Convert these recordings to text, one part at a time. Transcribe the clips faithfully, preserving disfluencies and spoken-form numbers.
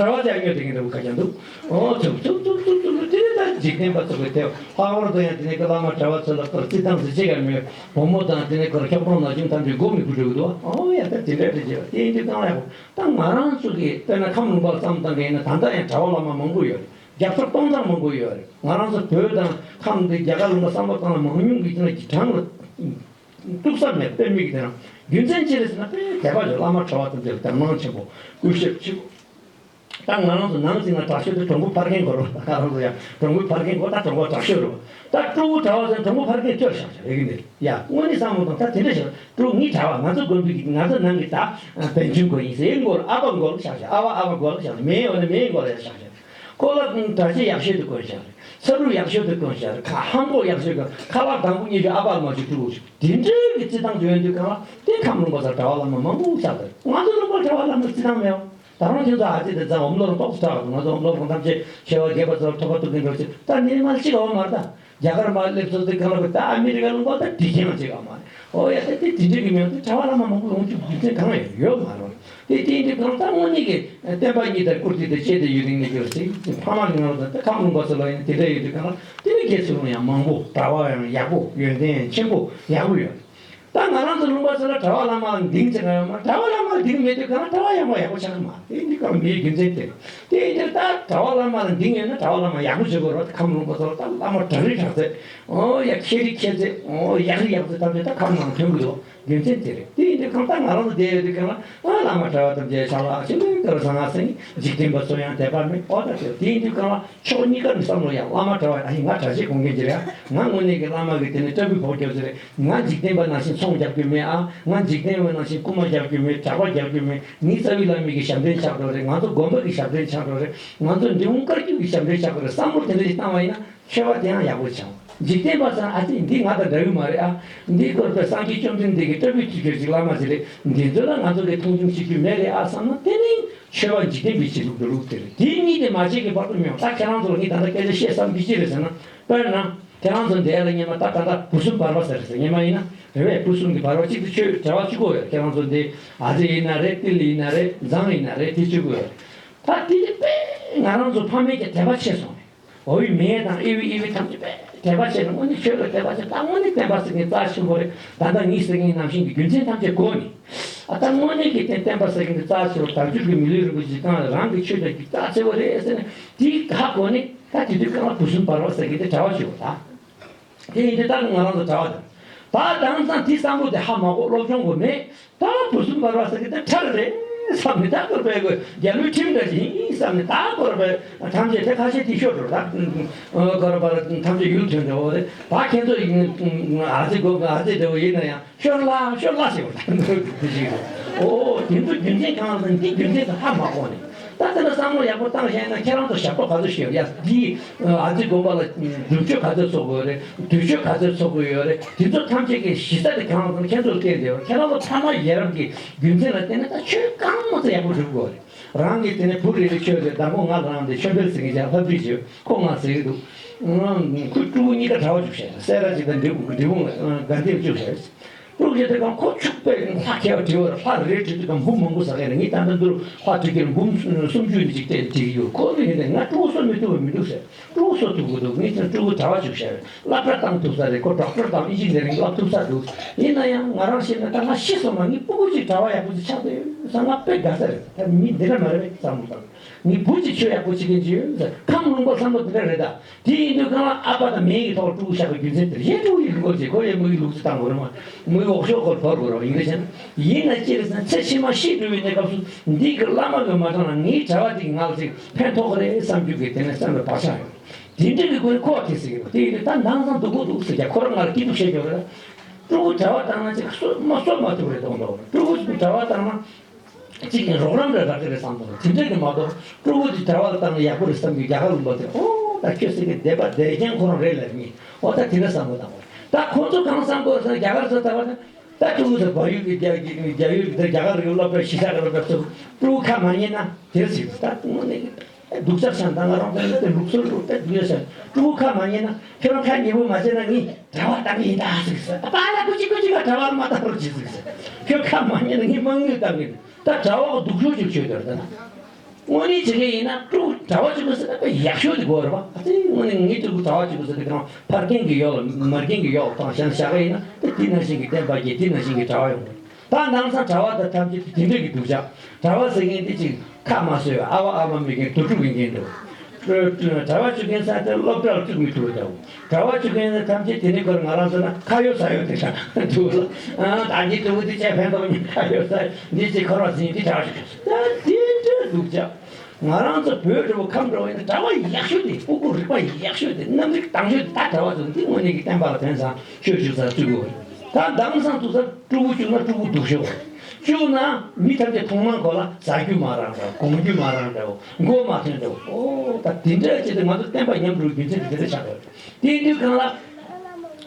གྲྭ་པ་ཅག་སྨྱོ་དེ་གི་འདྲ་བོ་ཁ་རྐྱང་འདུག་ཨོ་ཚུབ་ཚུབ་ཚུབ་ཚུབ་ཚུབ་དེ་ནས་ད་འཇིག་རྟེན་པ་ཚོ་གི་དེ་ལྷག་པར་དུ་ཡང་དེ་ནས་ཀྱི་བླ་མ་གྲྭ་པ་ཚོ་ལ་ཁོར་རྩིས་སྟངས་ཟེར་ཅིག་ཡང་མེད། བུ་མོ་དང་དེ་ནས་ཁོར་འཁྱག་པོ་ནག་ཆུང་ཐམས་ཅད་མགོ་མི་སྒུར་འགྲོ་གི་འདུག་ཨོ་ཡ་ད་དེ་འདྲ་འདྲ་བྱས་པ་དེ་ཡིན་དུས་གང་ལ་ཡག་པོ། ད་ང་རང་ཚོ་གི་དཔེར་ན་ཁམས་ལུང་པ་བསམ་བཏང་གི་ཡིན་ན་ད་ལྟ་ཡང་གྲྭ་པ་བླ་མ་མང་པོ་ཡོད་རེད། བརྒྱ་ཕྲག་སྟོང་ཕྲག་མང་པོ་ཡོད་རེད། ང་རང་ཚོ་བོད་དང་ཁམས་འདི་རྒྱ་གར་ལུང་པ་བསམ་བློ་བཏང་ན་མང་ཉུང་གི་ཅི་ན་གྲངས་ལ་གཏུགས་ས་མེད། དཔེ་མི་གི་དེ་རང་རྒྱུ་མཚན་ཅི་རེད་ཟེར་ན་དཔེ་དད་པ་ཡོད། བླ་མ་གྲྭ་པ་དང་དེ་ལ་དག་སྣང་ཆེན་པོ་སྐུ་ཞབས་ཆེ་པོ། ད་ང་རང་ཚོ་ནང་ཟིན་ན་དྲག་ཤོས་དེ་གྲོང་པ་ཕར་མཁན་གོ་རོ། ད་ང་རང་ཚོ་ཡང་གྲོང་པ་ཕར་མཁན་གོ། ད་གྲོང་པ་དྲག་ཤོས་རོ། ད་སྤྲུལ་སྐུ་གྲྭ་པ་ཟེར་གྲོང་པ་ཕར་མཁན་ཐོས་བཞག་བཞག་རེ་གི་འདི་ཡ་དངོས་གནས་བསམ་བློ་བཏང་ད་དེ་འདྲ་བཞག་སྤྲུལ་སྐུ་ངའི་གྲྭ་པ་ང་ཚོ་དགོན་པའི་ང་ཚོ་ནང་གི་ད་བན་ཆུང་གོ་ཡིན་ཟེར་མགོ་ལ་ཨ་ཕ་མགོ་ལ་བཞག་བཞག་ཨ་ཕ་ཨ་ཕ་མགོ་ལ་བཞག་བཞག་མེའི་འོ་ན་མེའི་མགོ་ལ་ཡ་བཞག་བཞག་ཁོ་ལ་གྲྭ་ཆས་ཡག་ཤོས་དེ་གོན་བཞག་རེད། ཚ་རུག་ཡག་ཤོས་དེ་གོན་བཞག་རེད། ཁ་ཧང་གོག་ཡག་ཤོས་གོན། ཁ་ལག་དང་པོ་གཉིས་ཤོས་ཨ་ཕ་ལ་མ་བྱུང་སྤྲུལ་སྐུ་ཞིག་དེ་འདྲའི་གི་རྩིས་སྟངས་དེ་ཡོང་དུས་གང་ལ་དེ་ཁམས་ལུང་པ་ཚོ་གྲྭ་པ་བླ་མ་མང་པོ་ཆགས་ཚར། ང་ཚོ་ལུང་པ་གྲྭ་པ་བླ་མ་རྩིས་སྟངས་མེད་པ། ད་རུང་ཁྱེད་ཚོ་ཨ་ཙི་དེ་ཚང་འོམ་ལོ་རང་ཏོག་ཙམ་དྲག་འདུག་ང་ཚོ་འོམ་ལོ་རང་ཐམས་ཅད་ཆེ་བ་རྒས་པ་ཚོར་ཐོབ་པ་ཐུག་གིན་འགྲོ་ཆེ། ད་ནི་མ་གཅིག་འོང་མ་རེད། ད་རྒྱ་གར་མ་སླེབས་ཚོ་དེ་གང་ལ་གོ་ད་ཨ་མི་རི་ཀ་ལུང་པ་ད་དྲི་མཁན་གཅིག་འོང་མ་རེད། ཨོ་ཡ་ད་དེ་དེ་འདྲ་གི་མེད་དེ་གྲྭ་པ་བླ་མ་མང་པོ་ཡོང་རྒྱུ་རྒྱུ་མཚན་གང་ཡང་ཡོད་མ་རེད། དེ་དེ་འདྲ་གང་ད་དངོས་གནས་ཀྱི་བསྟན་པ་གཉིས་དང་བཀུར་སྟི་དེ་བཅས་ཏེ་ཡོད་དེ་ངེས་ཀྱི་རེད། ཕ་མ་གི་ངང་ལ་ད་ཁམས་ལུང་པ་ཚོ་ལ་ཡིན་དེ་འདྲ་ཡོད་དུས་གང་ལ་དེ་ནི་དགེ་ཚུལ་ཡང་མང་པོ་གྲྭ་པ་ཡང་ཡག་པོ་ཡོན་ཏན་ཆེན་པོ་ཡག་པོ་ཡོད། ད་ང་རང་ཚོ་ལུང་པ་ཚོ་ལ་གྲྭ་པ་བླ་མ་ལ་འདིང་ཆེ་ག་ཡོད་མ་གྲྭ་པ་བླ་མ་ལ་འདིང་མེད་དུས་གང་ལ་གྲྭ་པ་ཡག་པོ་ཡག་པོ་ཆགས་མ་དེ་འདི་གང་མིའི་རྒྱུ་མཚན་དེ་རེད། དེ་ཡིན་དུས་ད་གྲྭ་པ་བླ་མ་ལ་འདིང་ཡོད་ན་གྲྭ་པ་བླ་མ་ཡག་པོ་བྱེད་དགོས་རེད། ཁམས་ལུང་པ་ཚོ་ལ་ད་བླ་མ་གྲ་རི་གྲགས་ཚད་ཨོ་ཡ་ཁྱེད་རི་ཁྱེད་ཚད་ཨོ་ཡག་རི་ཡག་ཚད་ཐམས་ཅད་ད་ཁམས་ནང་ཐོན་གི་འདུག་རྒྱུ་མཚན་དེ་རེད། དེ་ཡིན་དུས་གང་ལྟར་ང་རང་ཚོ་བསྡད་ཡོད་དུས་གང་ལ་ང་བླ་མ་གྲྭ་པ་ཐམས་ཅད་ཕྱག་ལག་ཕྱིན་ནས་དཀར་བཟང་ང་སེང་འཇིག་རྟེན་པ་ཚོ་ཡང་དད་པ་མེད་ཨོ་ད་དེ་དེ་ཡིན་དུས་གང་ལ་ཕྱོགས་གཉིས་ཀ་ནས་བསམ་བློ་ཡང་བླ་མ་གྲྭ་པ་ཨ་ཡིན་ང་གྲྭ་ཆས་གོན་མཁན་ཅིག་རེད། ང་དངོས་གནས་ཀྱི་བླ་མ་གི་དེ་ནས་སྐྲ་བུའི་ཕོགས་རྒྱབ་ཟེར་རེད། ང་འཇིག་རྟེན་པ་ནང་བཞིན་ཚོང་རྒྱག་རྒྱུ་མེད་ཨ། ང་འཇིག་རྟེན་པ་ནང་བཞིན་རྐུན་མ་རྒྱག་རྒྱུ་མེད། དྲེགས་པ་རྒྱག་རྒྱུ་མེད། ངའི་རྩ་བའི་བླ་མ་གི་ཞབས་འདྲེན་ཆགས་འགྲོ་རེད། ང་ཚོ་དགོན་པ་གི་ཞབས་འདྲེན་ཆགས་འགྲོ་རེད། ང་ཚོ་འབྲི་གུང་བཀའ་བརྒྱུད་ཀྱི་ཞབས་འདྲེན་ཆགས་འགྲོ་རེད་བསམ་བློ་དེ་འདྲ་ཞིག་བཏང་བ་ཡིན་ན། ཆོས་པ་དེ་ཡང་ཡག་པོ་བྱུང་། འཇིག་རྟེན་པ་ཚོས་ཨ་ཙི་འདི་ང་དང་འདྲ་གི་མ་རེད་ཨ། འདི་སྐོར་པའི་སངས་རྒྱས་བཅོམ་ལྡན་འདས་ཀྱི་སྐྲ་བུའི་ཐུགས་ཁུར་ཅིག་བླ་མ་ཅིག་རེད། འདི་ཚོ་ལ་ང་ཚོ་གི་མཐོང་ཆུང་བྱེད་རྒྱུ་མེད་རེད་ཨ་བསམ་ན་དེ་ནི་ཆོས་པ་འཇིག་རྟེན་པའི་བྱེད་ལུགས་འགྲོ་ལུགས་དེ་རེད། དེ་གཉིས་དེ་མ་བྱེད་ཀྱི་བར་དུ་མི་ཡོང་། ད་ཁྱེད་རང་ཚོ་ལ་ངས་ད་ལྟ་སྐད་ཆ་བཤད་བསམ་གྱི་ཅི་རེད་ཟེར་ན། དཔེར་ན་ཁྱེད་རང་ཚོ་འདི་ལ་སྔོན་མ་ད་ད་ལྟ་བུ་གསུམ་བར་པ་ཟེར་ཟེར་སྔོན་མ་ཡིན་ན་རེད་པས། བུ་གསུམ་གྱི་བར་པ་གཅིག་ཏུ་ཆོས་གྲྭ་པ་གཅིག་པོ་ཡོད། ཁྱེད་རང་ཚོ་འདི་ཨ་ཙི་ཡིན་ན་རེད། ཏི་ལི་ཡིན་ན་རེད། མཛངས་ཡིན་ན་རེད། དེ་གཅིག་པོ་ཡོད། ད་དེ་ནི་དཔེ་ང་རང་ཚོ་ཕ་མེས་ཀྱི་དད་པ་ཆེ་སོང་ནས། འོ་ཡི་མེ་དང་ཨི་བི་ཨི་བི་ཐམས་ཅད་པས་དད་པ་བྱས་ནས་དངོས་གནས་ཆོས་ལ་དད་པ་བྱས། ད་དངོས་གནས་བསྟན་པ་ཟེར་མཁན་རྩ་ཆེན་པོ་རེད། ད་ལྟ་ངས་ཟེར་མཁན་ནང་བཞིན་གྱི་རྒྱུ་མཚན་ཐམས་ཅད་གོ་ནས། ཨ་ད་དངོས་གནས་ཀྱི་བསྟན་བསྟན་པ་ཟེར་མཁན་དེ་རྩ་ཆེ་བ། བདག་རྒྱུད་ཀྱི་མི་ལུས་རིན་པོ་ཆེ་གང་ལ་རང་གི་ཆོས་དང་རྒྱུད་རྩ་ཆེ་བ་རེད་ཟེར་ནས་དེ་ཧ་གོ་ནས། ད་དེ་དུས་གང་ལ་བུ་གསུམ་བར་པ་ཟེར་མཁན་དེ་གྲྭ་པ་བྱེད་དགོས་ད། དེ་ཡིན་དུས་ད་ང་རང་ཚོ་གྲྭ་པ་དང་། ད་དེང་སང་དེ་བསམ་བློ་དེ་ཧ་མ་གོ་སློབ་སྦྱོང་དགོས་མེད། ད་བུ་གསུམ་བར་པ་ཟེར་གི་ད་ཁྲལ་རེད་བསམ་ནས། ད་སྐོར་པའི་རྒྱལ་མོའི་ཁྲིམས་འདྲ་ཞིག་ཡིན་བསམ་ནས། ད་སྐོར་པའི་ཐམས་ཅད་དེ་ཁ་ཤས་དེ་ཤོར་འགྲོ། ད་སྐོར་པ་ཐམས་ཅད་ཡུལ་ཐོན་འགྲོ་བ་རེད། ད་ཁྱེད་ཚོ་ཨ་ཙི་དགོས་ཨ་ཙི་འདྲ་བོ་ཡིན་ན་ཡང་ཤོར་ལ་ཤོར་ལ་ཟེར་བ་ད་འདི་ཞིག་རེད། ཨོ་དེ་ཚོ་རྒྱུ་མཚན་གང་ལ་འདི་རྒྱུ་མཚན་དེ་ཧ་མ་གོ་ནས། ད་དེ་ལ་བསམ་བློ་ཡག་པོ་བཏང་ཤེས་ན་ཁྱེད་རང་ཚོ་ཞབས་ཏོག་ག་ཚོད་ཤེས་ཡ། འདི་ཨ་ཙི་དགོན་པ་ལ་སྒྲུབ་མཆོད་ག་ཚོད་ཚོགས་དགོས་རེད། དུས་མཆོད་ག་ཚོད་ཚོགས་དགོས་ཡོད་རེད། དེ་ཚོ་ཐམས་ཅད་ཀྱི་གཞི་རྩ་དེ་གང་ལ་ཁྱེད་ཚོར་བལྟས་བསྡད་ཡོད། ཁྱེད་རང་ཚོ་ཕ་མ་ཡ་རབས་ཀྱི་རྒྱུ་མཚན་ལ་བརྟེན་ནས་ད་ཆོས་གང་མང་ཚོ་ཡག་པོ་སྒྲུབ་དགོས་རེད། རང་གི་དེ་ནས་བུ་རེ་རེ་ཆོས་རེ་མདང་དགོང་ང་རང་དེ་ཆོས་འཕེལ་ཟེར་མཁན་ཅིག་ལྷ་བྲིས་བྱས་ཁོ་ང་ཟེར་གི་འདུག་ཁོ་ཕྲུ་གུ་གཉིས་ཀ་གྲྭ་པ་བཅུག་བྱས། སེ་ར་ཅིག་དང་འབྲས་སྤུངས་འབྲས་སྤུངས་ལ་དགའ་ལྡན་བཅུག་བྱས། ཕྲུ་གུ་ཆེ་དེ་གང་ཁོ་ཕྱུག་པས་ལྷ་མཁས་པ་བྲིས་པར་ལྷ་རེ་བྲིས་དུས་གང་འབུམ་མང་པོ་ཟ་མཁན་རེད། ངས་ད་ལྟ་འདིར་ལྷ་བྲིས་ཀྱི་འབུམ་སུམ་ཅུ་ནས་ཅིག་སྤྲད་བྲིས་ཀྱི་ཡོད། ཁོ་ཚོ་ཡིན་ནའི་ང་ཕྲུ་གུ་གསོ་མི་ཐུབ་པ་མི་འདུག་ཟེར། ཕྲུ་གུ་གསོ་ཐུབ་ཀྱི་འདུག་ངས་ཀྱང་ཕྲུ་གུ་གྲྭ་པ་བཅུག་བྱས་རེད། སློབ་གྲྭ་བཏང་ཐུབ་ས་རེད། ཁོ་ཌོག་ཊར་དང་ཨིན་ཇི་ནི་ཡ་རིང་སློབ་ཐུབ་ས་འདུག་ཡིན་ན་ཡང་ང་རང་ཤེས་ན་ད་ང་ཤི་སོང་ན་ངའི་ཕྲུ་གུ་ཅིག་གྲྭ་པ་ཡག་པོ་ཅིག་ཆགས་ཀྱི་ཡོད་ས་ང་དཔེ་དགའ་ས་རེད། ད་མི་འདི་འདྲ་མ་རེད་པས་བསམ་བློ་བཏང་། ངའི་བུ་ཅིག་ཆོས་ཡག་པོ་བྱེད་མཁན་ཅིག་ཡོད་ཟེར། ཁམས་ལུང་པ་བསམ་བློ་འདི་འདྲ་རེད་ད། དེ་ཡིན་དུས་གང་ལ་ཨ་ཕ་དང་མེ་ཡི་ཐོག་ཕྲུ་གུ་བཞག་པའི་རྒྱུ་མཚན་དེར་གཞན་ཕྲུ་གུ་ཡི་ལུགས་ཅིག་ཁོ་ཡི་མོ་ཡི་ལུགས་ཅིག་བཏང་དགོས་རེད་མ། མོ་ཡི་འོག་ཤོག་ཁོར་བོར་དགོས་རེད་ཡིན་རེད་ཟེར་ན། ཡིན་ན་ཅི་རེད་ཟེར་ན་ཚེ་ཕྱི་མ་ཤི་འགྲོ་བའི་གནས་སྐབས་སུ་འདི་གི་བླ་མ་གི་མ་དྲང་ན་ངའི་གྲྭ་པ་དེ་གི་ང་ལ་ཅིག་ཕན་ཐོགས་ཀྱི་རེད་བསམ་རྒྱུ་གི་དེ་ནས་བསམ་པའི་བག་ཆགས་ཡོད། དེ་འདྲ་གི་སྒོ་ནས་ཁོ་དེ་ཟེར་གི་རེད། དེ་ཡིན་དུས་ད་ནང་ཚང་སྡུག་པོ་འདུག་ཟེར་ཀྱང་ཁོ་རང་ང་ལ་སྐྱིད་སྡུག་བཤད་ཀྱི་ཡོད་རེད། ཕྲུ་གུ་གྲྭ་པ་བཏང་ན་ཅིག་གསོ་མ་གསོ་མ་ཐུབ་རེད་མདོག་མདོག་རེད། ཕྲུ་གུ་གྲྭ་པ་བཏང་ན། གཅིག་ནས་རོགས་རམ་རེ་རག་གི་རེད་བསམ་འདུག་དེ་འདྲ་གི་མ་གཏོགས་ཕྲུ་གུ་དེ་གྲྭ་པ་ལ་བཏང་ན་ཡག་པོ་རེད་བསམ་གི་རྒྱ་གར་ལུང་པ་དེ་ཨོ་ད་ཁྱོད་ཟེར་གི་བདེ་པ་བདེ་རྐྱང་ཁོ་རང་རེད་ལབ་ནི་ཨོ་ད་དེ་འདྲ་བསམ་བློ་བཏང་བ་རེད། ད་ཁོ་ཚོ་གང་བསམ་གི་རེད་ཟེར་ན་རྒྱ་གར་ཚོ་ད་བ་ད་ཕྲུ་གུ་ཚོ་བལ་ཡུལ་གི་རྒྱ་རྒྱ་ཡུལ་གི་རྒྱ་གར་གི་སློབ་གྲྭ་གཞིས་ཆགས་གི་སློབ་གྲྭ་ཚོ་ཕྲུ་གུ་ཁ་མ་ཉན་ན་དེ་ཟེར་ད་དངོས་གནས་གི་སྡུག་ཅག་ཤང་ད་ང་རང་ཚོ་དེ་ལུགས་སྲོལ་ལུགས་ད་སྡུག་ཅག་ཤང་ཕྲུ་གུ་ཁ་མ་ཉན་ན་ཁྱོད་རང་ཁ་ཉན་པོ་མ་བྱས་ན་ངས། གྲྭ་པ་བཏང་གི་ཡིན་ད་ཟེར་ཟེར། ད་པཱ་ལགས་སྐུ་མཁྱེན་སྐུ་མཁྱེན་ཁ་གྲྭ་པ་ལ་མ་བཏང་རོགས་གྱིས་ཟེར་ཟེར། ཁྱོད་ཁ་མ་ཉན་ན་ངས་དམག་མི་བཏང་གི་ཡིན། ད་གྲྭ་པ་གི་སྡུག་ཤོས་ཅིག་བྱོས་དོར་ད་ན། དངོས་གནས་བྱེད་མཁན་ཡིན་ན་སྤྲུལ་སྐུ་གྲྭ་པ་གཅིག་པུ་ཟེར་ན་དཔེ་ཡག་ཤོས་དེ་དགོས་རེད་པ། ཨ་ཙི་དངོས་གནས་ངའི་སྤྲུལ་སྐུ་གྲྭ་པ་གཅིག་པུ་ཟེར་ན་གང་ཕར་རྒན་གྱི་གཡོག་ལ་མར་རྒན་གྱི་གཡོག་བཏང་བཞག་ན་བཞག་གི་ཡིན་ན་དེ་དེ་ནང་བཞིན་གྱི་བསྟན་པ་རྒྱས། དེ་ནང་བཞིན་གྱི་གྲྭ་པ་ཡོང་གི། ད་ནང་སང་གྲྭ་པ་དང་ཐམས་ཅད་དེ་འདྲ་གི་སྡུག་ཅག་གྲྭ་པ་ཟེར་མཁན་དེ་ཅིག་ཁ་མ་སོས་པའི་ཨ་བ་ཨ་མ་མེད་མཁན་དུར་ཁྲོད་ཀྱི་འགན་འགྲོ། གྲྭ་པ་བཅུག་མཁན་ས་དེ་སློབ་གྲྭར་བཅུག་མི་ཐུབ་པ་འདྲ་བོ། གྲྭ་པ་བཅུག་མཁན་ས་ཐམས་ཅད་དེ་ནི་ཁོར་ང་རང་ཚོ་ན་ཁ་ཡོད་ས་ཡོད་དེ་འདྲ་འདུག་ལ། ཨ་ད་གི་དུ་བུ་དེ་ཅག་ཕན་ཐོགས་མི་ཁ་ཡོད་ས་འདི་ཅིག་འཁོར་བ་ཟིན་དེ་གྲྭ་པ་བཅུག་ད་དེ་འདྲ་སྡུག་ཅག་ང་རང་ཚོ་བོད་འདྲ་བོ་ཁམས་འདྲ་བོ་ཡིན་ན་གྲྭ་པ་ཡག་ཤོས་དེ་སྤུ་གུ་རིག་པ་ཡག་ཤོས་དེ་རྣམ་རིག་དྭངས་ཤོས་དེ་ད་གྲྭ་པ་ཚོ་འདི་དངོས་གནས་ཀྱི་བསྟན་པ་ལ་ཕན་སང་ཆོས་ཞུ་ས་བཅུག་དགོས། ད་དེང་སང་དུས་ཚོད་སྤྲུལ་སྐུ་བཅུག་ན་སྤྲུལ་སྐུ་སྡུག་ཤོས་བཅུག་ན་མི་ཐམས་ཅད་མཐོང་སྣང་གོ་ལ་ཟ་རྒྱུ་མ་རག་འདྲ་བོ། གོན་རྒྱུ་མ་རག་འདྲ་བོ། མགོ་མ་ཐོན་འདྲ་བོ། ཨོ་ད་དེ་འདྲ་བྱས་ཏེ་ང་ཚོ་བསྟན་པ་ཉམས་འགྲོ་རྒྱུ་མཚན་དེ་འདྲ་ཆགས་ཡོད། དེ་ཡིན་དུས་གང་ལ།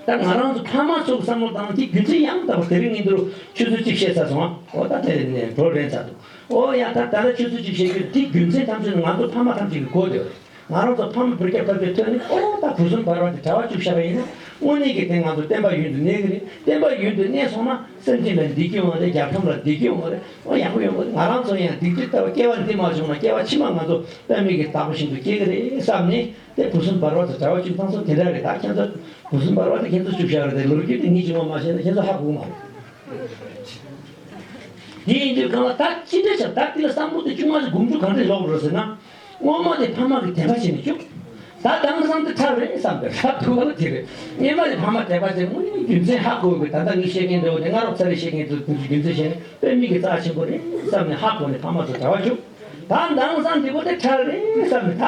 ད་ང་རང་ཚོ་ཕ་མ་ཚོ་གི་བསམ་བློ་བཏང་དེ་རྒྱུ་མཚན་ཡང་དག་པ་དེ་རིང་ངས་འདི་རུ་ཆུ་ཚོད་གཅིག་བཤད་ཚར་སོང་ཨ། ཨོ་ད་དེ་ནས་འགྲོ་རན་ཚར་འདུག་ཨོ་ཡ་ད་ད་ལྟ་ཆུ་ཚོད་གཅིག་བཤད་རྒྱུ་དེ་རྒྱུ་མཚན་ཐམས་ཅད་ནི་ང་ཚོ་ཕ་མ་ཐམས་ཅད་ཀྱི་མགོ་དེ་རེད། ང་རང་ཚོ་ཕ་མ་བུ་སྐྱ་ཕ་སྐྱ་ཐོན་ནས་ཨོ་ད་ཕུན་སུམ་བར་བ་དེ་གྲྭ་པ་བཅུག་བཞག་པ་ཡིན་ན་དངོས་གནས་ཀྱི་དེ་ང་ཚོ་བསྟན་པ་ཡུན་དུ་གནས་ཀྱི་རེད། བསྟན་པ་ཡུན་དུ་གནས་སོང་ན་སེམས་ཅན་ལ་བདེ་སྐྱིད་ཡོང་བ་རེད། རྒྱལ་ཁམས་ལ་བདེ་སྐྱིད་ཡོང་བ་རེད། ཨོ་ཡག་པོ་ཡོང་བ་རེད། ང་རང་ཚོ་ཡང་སྡིག་སྒྲིབ་ལྟ་བུ་སྐྱེ་བ་འདི་མ་བྱུང་ན་སྐྱེ་བ་ཕྱི་མ་ང་ཚོ་དཔེ་མེད་ཀྱི་བདག་པོ་ཞིག་ཏུ་སྐྱེ་གི་རེད་བསམ་ནས་དེ་ཕུན་སུམ་བར་བ་དང་གྲྭ་པ་བཅུག་སྟངས་སོགས་དེ་འདྲ་རེད། ད་ཁྱེད་ཚོ་ཕུན་སུམ་བར་བ་དེ་ཁྱེད་ཚོ་བཅུག་བཞག་རེད་དེ་ལོ་རྒྱུས་དེ་ངས་ཅི་མ་མ་བཤད་ན་ཁྱེད་ཚོ་ཧ་གོ་གི་མ་རེད། དེ་ཡིན་དུས་གང་ལ་ད་ཅི་འདྲ་བྱ་ད་དེ་ལ་བསམ་བློ་དེ་བཅུག་མ་ཟིན་དགུ་འབྲུ་གང་འདྲ་ལོག་རེད་ཟེར་ན། སྔོན་མ་དེ་ཕ་མ་གི་དད་པ་བྱས་ནས་བཅུག་ད་དེང་སང་དེ་ཁྲལ་རེད་བསམ་པའི་ཧྲ་ཐུག་པ་ལ་དེ་རེད། སྔོན་མ་དེ་ཕ་མ་དད་པ་བྱས་དངོས་གནས་རྒྱུ་མཚན་ཧ་གོ་བའི་ད་ལྟ་ངས་བཤད་མཁན་འདྲ་བོ་དེ་སྔ་རོགས་ཚ་རེ་བཤད་མཁན་ཚོ་དེ་ཚོ་རྒྱུ་མཚན་བཤད་ནས་དཔེ་མི་གི་རྩ་ཆེན་པོ་རེད་བསམ་ནས་ཧ་གོ་ནས་ཕ་མ་ཚོ་དད་པ་བཅུག་ད་དེང་སང་དེ་བོ་དེ་ཁྲལ་རེད་བསམ་ནས་ད་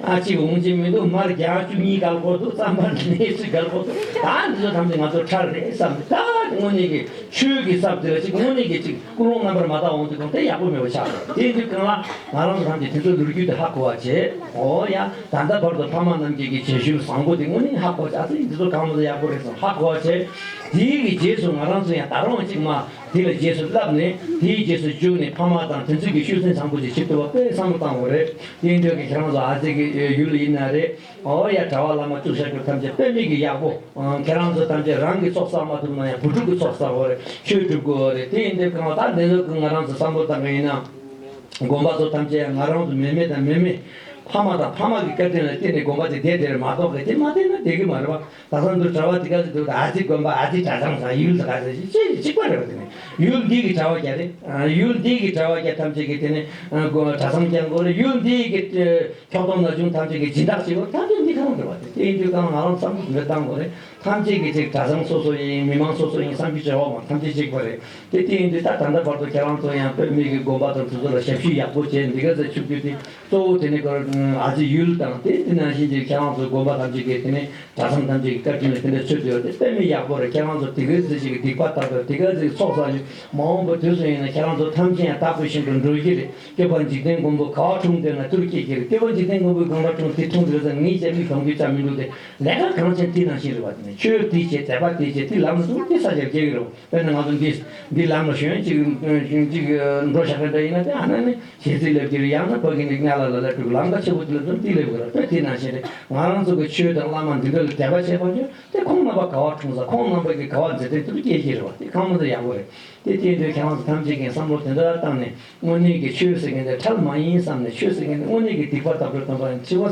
ཨ་གཅིག་འོང་གཅིག་མི་འདུག་མར་རྒྱག་བཅུ་གཉིས་གལ་དགོས་འདུག་རྩམ་པ་ནས་ཚུར་གལ་དགོས་འདུག་ད་འདི་ཚོ་ཐམས་ཅད་ང་ཚོ་ཁྲལ་རེད་བསམ་ནས་ད་དངོས་གནས་གི་ཆོས་ཀྱི་ས་དེ་ལ་གཅིག་དངོས་གནས་ཀྱི་གཅིག་ཀུན་སློང་རྣམ་པར་མ་དག་འོང་དུས་གང་དེ་ཡག་པོ་མེད་པ་ཆགས་འདུག་དེ་དུས་གང་ལ་ང་རང་ཚོ་ཐམས་ཅད་དེ་ཚོ་ལོ་རྒྱུས་དེ་ཧ་གོ་བ་བྱས། ཨོ་ཡ་ད་ལྟ་བར་དུ་ཕ་མ་རྣམས་ཀྱི་གི་བྱད་བཞིན་བཟང་པོ་དེ་དངོས་གནས་ཧ་གོ་བ་བྱས། ཨ་ཙི་འདི་ཚོ་གང་ལ་ཡག་པོ་རེད་བསམ་ཧ་གོ་བ་བྱས། དེའི་གི་རྗེས་སུ་ང་རང་ཚོ་ཡང་ད་རུང་གཅིག་མ་དེ་ལ་རྗེས་སུ་བསླབས་ནས་དེའི་རྗེས་སུ་འཇུག་ནས་ཕ་མ་དང་དེ་ཚོའི་གི་ཤུགས་རྐྱེན་བཟང་པོ་ཞིག་བྱེད་ཐུབ་པ་དཔེ་བསམ་བློ་བཏང་དགོས་རེད། དེ་འདྲ་གི་ཁྱེད་རང་ཚོ་ཨ་ཙི་གི་ཡུལ་ཡིན་ན་རེད། ཨོ་ཡ་གྲྭ་པ་བླ་མ་བཅུག་བཞག་རྒྱུ་ཐམས་ཅད་དཔེ་མེད་ཀྱི་ཡག་པོ། ཨང་ཁྱེད་རང་ཚོ་ཐམས་ཅད་རང་གི་ཚོགས་བསགས་མ་ཐུབ་ན་ཡང་བུ་ཕྲུག་གི་ཚོགས་བསགས་དགོས་རེད། ཆོས་སྒྲུབ་དགོས་རེད། དེ་ཡིན་དུས་གང་ལ་ད་འདི་ཚོ་གི་ང་རང་ཚོ་བསམ་བློ་བཏང་གི་ཡིན་ན། དགོན་པ་ཚོ་ཐམས་ཅད་ང་རང་ཚོ་མེ་མེ་དང་མེ་མེ། ཕ་མ་དང་ཕ་མ་གི་བཀའ་དྲིན་ལ་བརྟེན་ནས་དགོན་པ་དེ་བསྡད་དེ་རེད་མ་གཏོགས་གི་དེ་མ་བསྡད་ན་བསྡད་གི་མ་རེད་བ། ད་ཐེངས་འདིར་གྲྭ་པ་དེ་ག་ཚོད་འདུག་ད་ཨ་ཙི་དགོན་པ་ཨ་ཙི་གྲྭ་ཚང་ཟེར་ཡུལ་ཟེར་ག་ཚོད་ཅི་ཅི་གཅིག་པ་རེད་བ། དེ་ནི་ཡུལ་འདི་གི་གྲྭ་པ་རྒྱ་རེད། ཡུལ་འདི་གི་གྲྭ་པ་རྒྱ་ཐམས་ཅད་ཀྱི་དེ་ནི་གྲྭ་ཚང་སྐྱོང་དགོས་རེད། ཡུལ་འདི་གི་ཁྱོག་གཏོང་ན་ཆུང་ཐམས་ཅད་ཀྱི་སྦྱིན་བདག་བྱེད་དགོས་ཐམས་ཅད་འདི་ག་རང་རེད་བ། དེ་ཡིན་དུས་གང་ང་རང་བསམ་བློ་འདི་བཏང་དགོས་རེད། ཐམས་ཅད་ཀྱི་ཅིག་གྲྭ་ཚང་སོ་སོ་ཡིན། མི་མང་སོ་སོ་ཡིན། བསམ་རྒྱུ་བྱ་བ་མང་ཐམས་ཅད་གཅིག་པ་རེད། དེ་དེ་ཡིན་དུས་ད་ད་ལྟ་བར་དུ་ཁྱེད་རང་ཚོ་ཡང་བོད་མི་གི་དགོན་པ་དང་དེ་ཚོ་ལ་ཞབས་ཞུ་ཡག་པོ་བྱས་འདི་ག་ཚོད་ཆུག་རྒྱུ་དེ་གཙོ་བོ་དེ་ནི་ཨ་ཙི་ཡུལ་དང་དེ་དེ་ནང་བཞིན་གྱི་ཁྱེད་རང་ཚོ་དགོན་པ་ཐམས་ཅད་ཀྱི་དེ་ནི་གྲྭ་ཚང་ཐམས་ཅད་ཀྱི་བཀའ་དྲིན་ལ་དེ་འདྲ་ཚོད་དུ་ཡོད་དེ་དཔེ་མི་ཡག་པོ་རེད། ཁྱེད་རང་ཚོ་དེ་ག་ཚོད་ཅིག་གི་སྡིག་པ་དག་པ་དེ་ག་ཚོད་ཚོགས་བསགས་ཡོད། མ་འོངས་པ་དུས་སུ་ཡིན་ན་ཁྱེད་རང་ཚོ་ཐམས་ཅད་ཡང་དག་པའི་ཞིང་དུ་འགྲོ་གི་རེད། སྐྱོབ་པ་འཇིག་རྟེན་མགོན་པོ་ག་བ་འཁྲུངས་དེ་ན་དུར་སྐྱེས་ཀྱི་རེད། སྐྱོབ་པ་འཇིག་རྟེན་མགོན་པོའི་དགོངས་པ་འཁྲུངས་དེ་འཁྲུངས་དེ་ཚོ་ངའི་རྒྱབ་ལ་གྱོང་གུད་བཅག་མི་འདུག་དེ་ལས་ཀ་གང་བྱེད་དེ་ནང་བཞིན་རེད་བ། དེ་ནས་ཆོས་དེ་བྱེད་དད་པ་དེ་བྱེད་དེ་ལམ་སུ་དེ་ས་ཆར་སྐྱེ་གི་རེད། དཔེར་ན་ང་ཚོ་འདི་འདི་ལམ་ལ་ཞོན་ཅིག་ཅིག་འགྲོ་བཞག་པ་འདྲ་ཡིན་ན་དེ་ཨ་ན་ནི་ཞེ་ཚིག་ལབ་ཀྱི་རེད། ཡང་ན་ཕ་གི་ནི་ཉ་ལ་ལ་ལ་དྲུག་ལམ་ཁ་ཆེ་པོ་དེ་ལ་ཚོ་འདི་ལབ་དགོས་རེད། དཔེ་དེ་ནང་བཞིན་རེད། ང་རང་ཚོ་གི་ཆོས་དང་བླ་མ་འདི་འདྲ་ལ་དད་པ་བྱས་པ་ཡོད་དེ་ཁོང་རྣམ་པ་ག་བ་འཁྲུངས་ས་ཁོང་རྣམ་པ་གི་ག་བ་མཛད་དེ་དུ་སྐྱེས་ཀྱི་རེད་བ། དེ་ཁོང་མ་ཚོ་ཡག་པོ་རེད། དེ་དེ་འདྲའི་ཁྱེད་རང་ཚོ་ཐམས་ཅད་ཀྱིས་བསམ་བློ་དེ་འདྲ་བཏང་ནས་དངོས་གནས་ཀྱི་ཆོས་ཟེར་མཁན་དེ་ཁྲལ་མ་ཡིན་བསམ་ནས་ཆོས་ཟེར་མཁན་དེ་དངོས་གནས་ཀྱི་སྡིག་པ་དག་པའི་སྟོན་པ་ཡིན། འཆི་བ་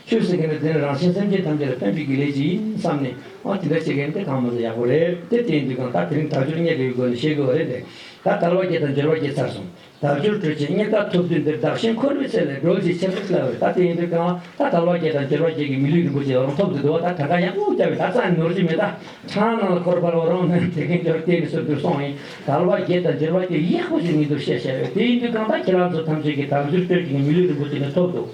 ཆོས་ཟེར་མཁན་དེ་དེ་ནི་རང་གཞན་སེམས་ཅན་ཐམས་ཅད་ལ་ཕན་པའི་གི་ལས་ཅིག་ཡིན་བསམ་ནས་ཨ་དེ་འདྲ་བྱེད་མཁན་དེ་གང་མ་ཚོ་ཡག་པོ་རེད། དེ་དེ་ཡིན་དུས་གང་ལྟར་དེ་རིང་དལ་འབྱོར་རྙེད་དགོས་པའི་སྒོ་ནས་བཤད་དགོས་པ་རེད་དེ། ད་དལ་བ་བརྒྱད་དང་འབྱོར་བ་བརྒྱད་ཚར་སོང་། དལ་འབྱོར་སྤྲོད་ཕྱིར་རྙེད་དཀའ་ཐུབ་དུས་འདིར། བདག་གཞན་འཁོར་བའི་ཚེ་ལས་སྒྲོལ་ཕྱིར་ཆེར་སྐྱེད་ལ་འོས། ད་དེ་ཡིན་དུས་གང་ལ་ད་དལ་བ་བརྒྱད་དང་འབྱོར་བ་བརྒྱད་ཀྱི་མི་ལུས་རིན་པོ་ཆེ་རང་ཐོབ་ཏུ་འདུག་བ། ད་གྲངས་ཀ་ཡག་པོ་བརྒྱབ་པས་ད་རྩ་ནོར་གྱི་མེད། ད་ཕྲེང་ནང་ལ་འཁོར་བར་འོ་རང་ནས་དེ་གའི་འབྱོར་བརྟན་ནས་སོར་དུ་སོང་ཡིན། དལ་བ་བརྒྱད་དང་འབྱོར་བ་བརྒྱད་ཡག་པོ་ཞིག་ཉིད་དུ་བཤད་བཤད་རེད། དེ་ཡིན་དུས་གང་ལྟར་ཁྱེད་རང་ཚོ་ཐམས་ཅད་ཀྱིས་དལ་འབྱོར་སྤྲོད་ཀྱི་མི་ལུས་རིན་པོ་ཆེ་ནི་ཐོབ་འདུག་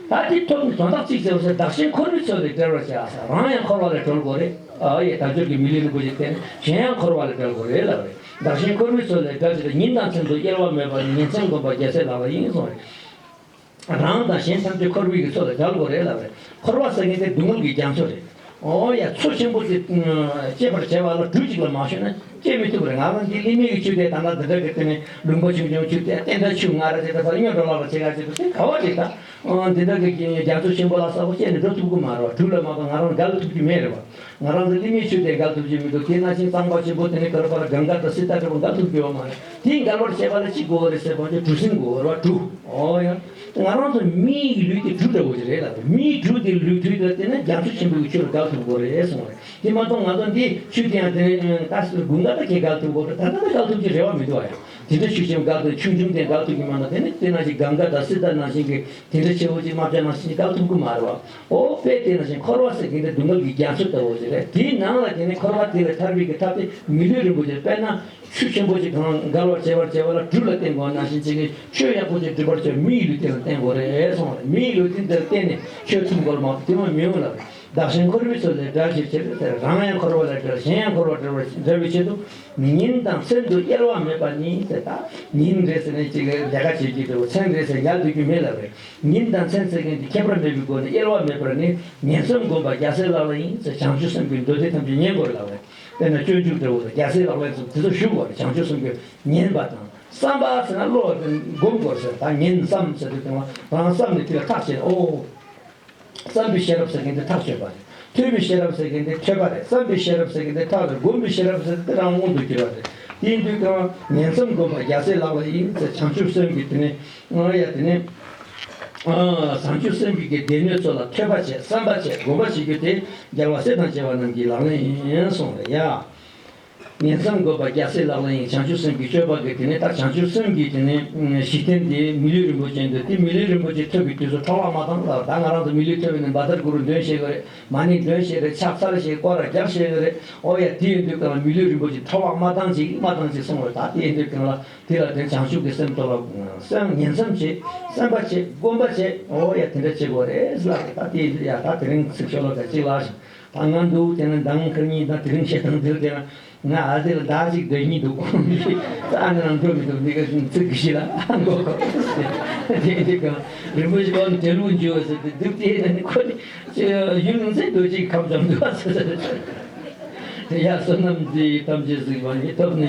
ད་དེ་ཐོབ་ནས་དོན་དག་གཅིག་ཟེར་བ་ཟེར་བདག་གཞན་འཁོར་བའི་ཚོགས་ལས་བསྒྲལ་བར་བྱ་ཟེར། རང་ཡང་འཁོར་བ་ལས་གྲོལ་དགོས་རེད། ཨ་ཡེ་དལ་འབྱོར་གྱི་མི་ལུས་རིན་པོ་ཆེ་བསྟན་ནས་གཞན་ཡང་འཁོར་བ་ལས་བསྒྲལ་དགོས་རེད་ལབ་རེད། བདག་གཞན་འཁོར་བའི་ཚོགས་ལས་བསྒྲལ་ཕྱིར་ཉིན་དང་མཚན་དུ་དབྱེ་བ་མེད་པར་ཉིན་མཚན་བསྒོམ་པ་རྒྱལ་སྲས་ལག་ལེན་ཡིན་གསུངས་རེད། རང་དང་གཞན་ཐམས་ཅད་འཁོར་བའི་གི་ཚོགས་ལས་བསྒྲལ་དགོས་རེད་ལབ་རེད། འཁོར་བ་ཟེར་མཁན་དེ་སྡུག་བསྔལ་གྱི་རྒྱ་མཚོ་རེད། ཨོ་ཡ་མཚོ་ཆེན་པོ་དེ་སྐྱེད་པར་བྱ་བ་ལ་གྲུ་གཅིག་ལ་མ་ཞོན་ན་སྐྱེ་མི་ཐུབ་པ་རེད། ང་རང་འདི་གླིང་མི་གི་ཆུ་དེ་ད་ལྟ་འདི་འདྲ་གི་དེ་ནས་ལུང་པ་ཆུང་ཆུང་ཆུ་དེ་བསྟན་དགྲ་ཆུ་ང་ར་དེ་ད་ཕར་སྨྱོ་འགྲོ་ལ་ལ་བྱེད་ག་བྱེད་དུ་དེ་ག་བ་རེད་ད། འདི་འདྲ་གི་རྒྱ་མཚོ་ཆེན་པོ་ལ་ས་གོ་སྐྱེས་ནས་འགྲོ་ཐུབ་ཀྱི་མ་རེད་བ། གྲུ་ལ་མ་གཏོགས་ང་རང་འགལ་ཐུབ་ཀྱི་མེད་རེད་བ། ང་རང་ཚོ་གླིང་མི་ཆོས་དེ་འགལ་ཐུབ་ཀྱི་མི་འདུག་དེ་ནང་བཞིན་གཙང་པ་ཆེན་པོ་དེ་ནི་ག་རེ་བར་གངྒཱ་དང་སི་ཏཱ་འདྲ་བོ་འགལ་ཐུབ་ཀྱི་ཡོད་མ་རེད། དེ་འགལ་བར་བྱེད་པ་ལ་ཅི་དགོས་པ་རེད་ཟེར་བ་ཅིག་གྲུ་གཟིངས་དགོས་པ་རེད་བ། གྲུ། ཨོ་ཡ། ང་རང་ཚོ་མིའི་ལུས་དེ་གྲུ་འདྲ་བོ་ཞིག་རེད་ལབ། མིའི་གྲུ་དེ་ལུས་གྲུ་དེ་བལྟས་ན་རྒྱ་མཚོ་ཆེན་པོའི་ཆུ་ལ་བརྒལ་ཐུབ་དགོས་རེད་གསུངས་རེད། དེ་མ་གཏོགས་ང་ཚོ་འདི་ཆུ་དེ་ཡང་དེ་ནས་ད་དགུན་ཁ་ད་ཁྱེད་བརྒལ་ཐུབ་དགོས་རེད། ད་ལྟ་ད་བརྒལ་ཐུབ་ཀྱི་རེ་བ་མི་འདུག་ཨ། ཡང་དེ་འདྲ་ཆུ་ཆེན་བརྒལ་ཐུབ། ཆུང་ཆུང་དེ་བརྒལ་ཐུབ་ཀྱི་མ་གཏོགས། དེ་ནི་དེ་ནང་བཞིན་གངྒཱ་དང་སི་ཏཱ་ནང་བཞིན་གྱི་དེ་འདྲ་ཆེ་བོ་ཅིག་རྨ་བྱ་ནང་བཞིན་ཅིག་བརྒལ་ཐུབ་ཀྱི་མ་རེད་བ། ཨོ་དཔེ་དེ་ནང་བཞིན་འཁོར་བ་ཟེར་མཁན་དེ་སྡུག་བསྔལ་གྱི་རྒྱ་མཚོ་ལྟ་བུ་ཞིག་རེད། དེའི་ནང་ལ་དེ་ནི་འཁོར་བ་དེ་ལས་ཐར་བའི་གི་ཐབས་དེ་མི་ལུས་རིན་པོ་ཆེ། དཔེར་ན། ཆུ་ཆེན་པོ་ཅིག་གང་བརྒལ་བར་བྱེད་པར་བྱེད་པ་ལ་གྲུ་ལ་བརྟེན་དགོས་ནང་བཞིན་བྱེད་ཀྱི། ཆོས་ཡག་པོ་ཅིག་སྒྲུབ་པར་བྱེད་མིའི་ལུས་རྟེན་ལ་བརྟེན་དགོས་རེད་གསུངས་རེད། མིའི་ལུས་རྟེན་དེར་བརྟེན་ནས་ཆོས་ཐུབ་དགོས་མ་གཏོགས་དེ་མ་མི་ཡོང་ལབ་རེད། བདག་གཞན་འཁོར་བའི་མཚོ་ལས་བསྒྲལ་ཕྱིར་ཕྱིར་ཟེར། རང་ཡང་འཁོར་བ་ལས་བསྒྲལ། གཞན་ཡང་འཁོར་བ་བསྒྲལ་བའི་ཆེད་དུ། ཉིན་དང་མཚན་དུ་གཡེལ་བ་མེད་པ་ནི་ཟེར། ད་ཉིན་རེད་ཟེར་ནས་ཅིག་ལས་ཀ་བྱེད་ཀྱི་འདུག་མཚན་རེད་ཟེར་ཉལ་སྡོད་རྒྱུ་མེད་ལབ་རེད། ཉིན་དང་མཚན་ཟེར་མཁན་དེ་ཁྱད་པར་མེད་པའི་སྒོ་ནས་གཡེལ་བ་མེད་པར་ནི། ཉན་བསམ་སྒོམ་པ་རྒྱལ་སྲས་ལག་ལེན་ཡིན་ཟེར། བྱང་ཆུབ་སེམས་ཀྱི་མདོ་སྡེ་ཐམས་ཅད་ཉན་དགོས་ལབ་རེད། དཔེར་ན་སྤྱོད་འཇུག་འདྲ་བོ་དང་རྒྱལ་སྲས་ལག་ལེན་སོགས་དེ་ཚོ་ཞུ་དགོས་རེད། བྱང་ཆུབ་སེམས་ཀྱི་ཉན་པ་དང་བསམ་པ་ཟེར་ན་བློ་དེ་སྒོམ་དགོས་ཟེར། ད་ཉན་བསམ་ཟེར་དུས་དེ་རང་བསམ་ནས་དེ་ལ་ཐག་བཅད། ཨོ། བསམ་པའི་ཤེས་རབ་ཟེར་མཁན་དེ་ཐག་ཆོད་པ་རེད། ཐོས་པའི་ཤེས་རབ་ཟེར་མཁན་དེ་ཐོས་པ་རེད། བསམ་པའི་ཤེས་རབ་ཟེར་མཁན་དེ་ཐག་རེད། སྒོམ་པའི་ཤེས་རབ་ཟེར་དེ་རང་མངོན་དུ་གྱུར་པ་རེད། དེ་ཡིན་དུས་ཀྱང་ཉན་བསམ་སྒོམ་པ་རྒྱལ་སྲས་ལག་ལེན་ཡིན་ཟེར། བྱང་ཆུབ་སེམས་ཀྱི་དེ་ནས། ཨ་ཡ་དེ་ནས། ཨ་བྱང་ཆུབ་སེམས་ཀྱི་གི་སྡེ་སྣོད་ཚོ་ལ་ཐོས་པ་བྱེད། བསམ་པ་བྱེད། སྒོམ་པ་བྱེད་རྒྱུ་དེ་རྒྱལ་བ་སྲས་དང་བཅས་པ་རྣམས་ཀྱི་ལག་ལེན་ཡིན་གསུངས་རེད་ཡ། ཉན་བསམ་སྒོམ་པ་རྒྱལ་སྲས་ལག་ལེན་ཡིན། བྱང་ཆུབ་སེམས་ཀྱི་སྤྱོད་པ་གི་དེ་ནས་ད་བྱང་ཆུབ་སེམས་ཀྱི་དེ་ནས་གཞི་རྟེན་དེ་མི་ལུས་རིན་པོ་ཆེ་འདུག་དེ་མི་ལུས་རིན་པོ་ཆེ་ཐོབ་པའི་དུས་སུ་འཕྲོ་བརླག་མ་བཏང་ལ། ད་ང་རང་ཚོ་མི་ལུས་ཐོབ་པའི་ནས་བཛྲ་གུ་རུ་འདོན་ཤེས་དགོས་རེད། མ་ཎི་འདོན་ཤེས་རེད། ཕྱག་འཚལ་ཤེས། སྐོར་ར་རྒྱག་ཤེས་དགོས་རེད། ཨོ་ཡ། དེ་ཡིན་དུས་ཀྱང་མི་ལུས་རིན་པོ་ཆེ་འཕྲོ་བརླག་མ་བཏང་ཅིག་མ་བཏང་ཅིག་གསུངས་རེད། ད་དེ་ཡིན་དུས་ཀྱང་ལ། དེ་ལ་དེ་བྱང་ཆུབ་ཀྱི་སེམས་ཐོབ་ལ་སེམས་ཉན་བསམ་བྱེད། བསམ་པ་བྱེད། སྒོམ་པ་བྱེད། ཨོ་ཡ། དེ་འདྲ་བྱེད་དགོས་རེད་ལ། ད་དེ་ཡ་ད་དེ་རིང་ཚིག་ཤོ་ལོ་ཀ་གཅིག་ལ་ཞིང་ད་ང་འདུག་དེ་ན་མདང་ཁར་གཉིས་ད་དེ་རིང་བཤད་སྟངས་དེར་དེ་ན་ང་ཨ་ཟེར་ལ་ཟླ་གཅིག་སྡོད་སྙིང་འདུག་ཨ་ནི་རང་འགྲོ་མི་འདུག་འདི་ག་ཞིང་ཚིག་གི་ཤི་ལ་མགོ་ཁོ་དེ་འདི་ག་རིན་པོ་ཆེ་ཁོ་ནི་དེ་ལུགས་འཇུ་བ་ཟེར་ཏེ་འདུག་དེ་ན་ནི་ཁོ་ནི་ཡུན་ཚད་རྡོ་གཅིག་ཁམས་ཙམ་འདུག་ཨ་ཟེར། ཡ་བསོད་ནམས་འདི་ཡིས་ཐམས་ཅད་གཟིགས་པ་ཉིད། ཐོབ་ནས།